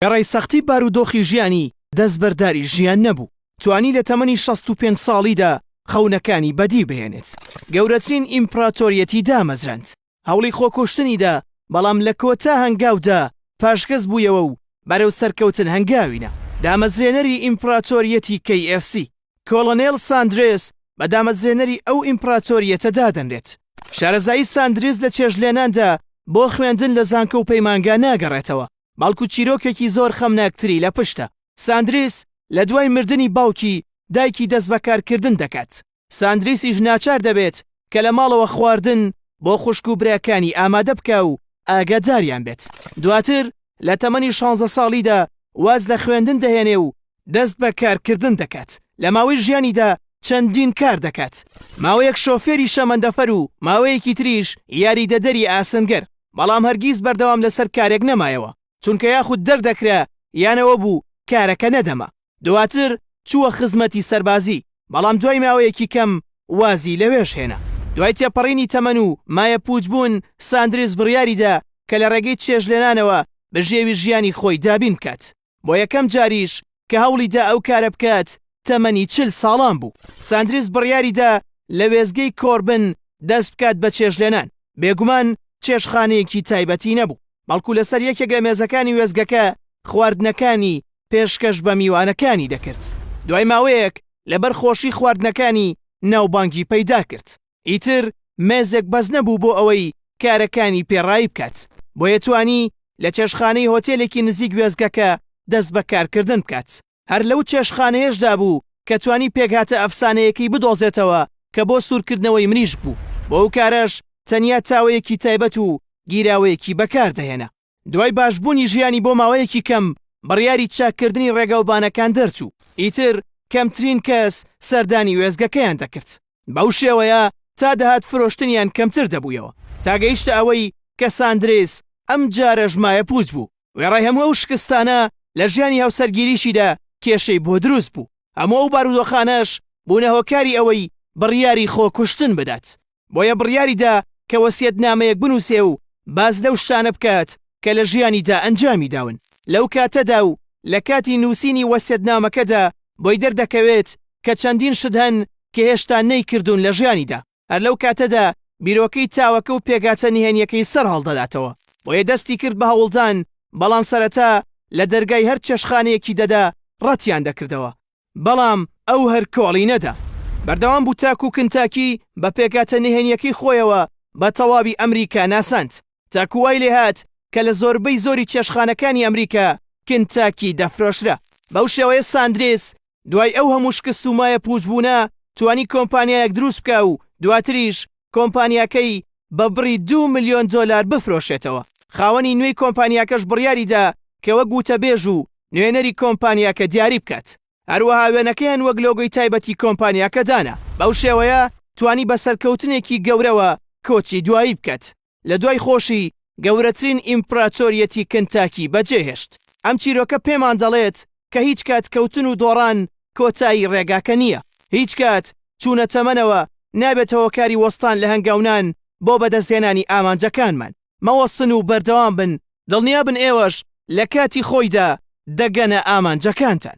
وێڕای سەختی بارودۆخی ژیانی، دەستبەرداری ژیان نەبوو، توانی لە تەمەنی 65 ساڵیدا خەونەکانی بەدی بهێنێت. گەورەترین ئیمپراتۆریەتی دامەزراند. هەوڵی خۆکوشتنی دا، بەڵام لە کۆتا هەنگاودا پاشگەز بوویەوە و بەرەو سەرکەوتن هەنگاوی نا. دامەزرێنەری ئیمپراتۆریەتی KFC، کۆڵۆنێڵ ساندرێس بە دامەزرێنەری ئەو ئیمپراتۆریەتە دادەنرێت. شارەزایی ساندرێس لە چێشتلێناندا بۆ خوێندن لە زانکۆ و پەیمانگا ناگەڕێتەوە، بەڵکو چیرۆکێکی زۆر خەمناکتری لە پشتە. ساندریس لە دوای مردنی باوکی، دایکی دەست بە کارکردن دەکات. ساندریسیش ناچار دەبێت کە لە ماڵەوە خواردن بۆ خوشک و براکانی ئامادە بکا و ئاگاداریان بێت. دواتر لە تەمەنی شانزە ساڵیدا واز لە خوێندن دەهێنێ و دەست بە کارکردن دەکات. لە ماوەی ژیانیدا چەندین کار دەکات. ماوەیەک شۆفێری شەمەندەفەر و ماوەیەکی تریش یاریدەدەری ئاسنگەر، بەڵام هەرگیز بەردەوام لەسەر کارێک نەمایەوە، چونکە یاخود دەردەکرا یان ئەوە بوو کارەکە نەدەما. دواتر چووە خزمەتی سەربازی، بەڵام دوای ماوەیەکی کەم وازی لەوێش هێنا. دوای تێپەڕینی تەمەن و مایەپووچبوون، ساندریس بڕیاریدا کە لە ڕێگەی چێژلێنانەوە بژێوی ژیانی خۆی دابین بکات. بۆ یەکەم جاریش کە هەوڵی دا ئەو کارە بکات تەمەنی 40 ساڵان بوو. ساندریس بڕیاری دا لە وێستگەی کۆربن دەست بکات بە چێژلێنان. بێگومان چێشتخانەیەکی تایبەتی نەبوو، بەڵکو لەسەر یەکێک لە مێزەکانی وێستگەکە خواردنەکانی پێشکەش بە میوانەکانی دەکرد. دوای ماوەیەک لەبەر خۆشی خواردنەکانی ناوبانگی پەیدا کرد. ئیتر مێزێک بەس نەبوو بۆ ئەوەی کارەکانی پێ ڕایی بکات، بۆیە توانی لە چێشتخانەی هۆتێلێکی نزیک وێستگەکە دەست بە کارکردن بکات. هەر لەو چێشتخانەیەشدا بوو کە توانی پێکهاتە ئەفسانەیەکەی بدۆزێتەوە کە بۆ سوورکردنەوەی مریشک بوو، بۆ ئەو کارەش تەنیا تاوەیەکی تایبەت و گیراوەیەکی بەکار دەهێنا. دوای باشبوونی ژیانی بۆ ماوەیەکی کەم بڕیاری چاککردنی ڕێگاوبانەکان دەرچوو، ئیتر کەمترین کەس سەردانی وێستگەکەیان دەکرد، بەو شێوەیە تا دەهات فرۆشتنیان کەمتر دەبوویەوە، تا گەیشتە ئەوەی کە ساندریس ئەم جارەش مایەپووچ بوو، وێڕای هەموو ئەو شکستانە لە ژیانی هاوسەرگیریشیدا کێشەی بۆ دروست بوو، هەموو ئەو بارودۆخانەش بوونە هۆکاری ئەوەی بڕیاری خۆکوشتن بدات. بۆیە بڕیاری دا کە وەسیەتنامەیەک بنووسێ و باس لەو شتانە بکات کە لە ژیانیدا ئەنجامی داون. لەو کاتەدا و لە کاتی نووسینی وەسیەتنامەکەدا بۆی دەردەکەوێت کە چەندین شت هەن کە هێشتا نەیکردوون لە ژیانیدا. هەر لەو کاتەدا بیرۆکەی تاوەکە و پێکهاتە نهێنییەکەی سەرهەڵدەداتەوە. بۆیە دەستی کرد بە هەوڵدان، بەڵام سەرەتا لە دەرگای هەر چێشتخانەیەکی دەدا ڕەتیان دەکردەوە. بەڵام ئەو هەر کۆڵی نەدا. بەردەوام بوو تاکوو کنتاکی بە پێکهاتە نهێنییەکەی خۆیەوە بە تەواوی ئەمریکا ناساند. تاکوو وای لێهات کە لە زۆربەی زۆری چێشتخانەکانی ئەمریکا کنتاکی دەفرۆشرا. بەو شێوەیە ساندریس دوای ئەو هەموو شکست و مایەپووچبوونە توانی کۆمپانیایەک دروست بکا و دواتریش کۆمپانیاکەی بە بڕی دوو ملیۆن دۆلار بفرۆشێتەوە. خاوەنی نوێی کۆمپانیاکەش بڕیاری دا کە وەک وتەبێژ و نوێنەری کۆمپانیاکە دیاری بکات. هەروەها وێنەکەیان وەک لۆگۆی تایبەتی کۆمپانیاکە دانا. بەو شێوەیە توانی بە سەرکەوتنێکی گەورەوە کۆچی دوایی بکات. لە دوای خۆشی گەورەترین ئیمپراتۆریەتی کنتاکی بەجێهێشت. ئەم چیرۆکە پێمان دەڵێت کە هیچ کات کەوتن و دۆڕان کۆتایی ڕێگاکە نییە. هیچ کات چوونە تەمەنەوە نابێتە هۆکاری وەستان لە هەنگاونان بۆ بەدەستهێنانی ئامانجەکانمان. مەوەستن و بەردەوام بن، دڵنیابن ئێوەش لە کاتی خۆیدا دەگەنە ئامانجەکانتان.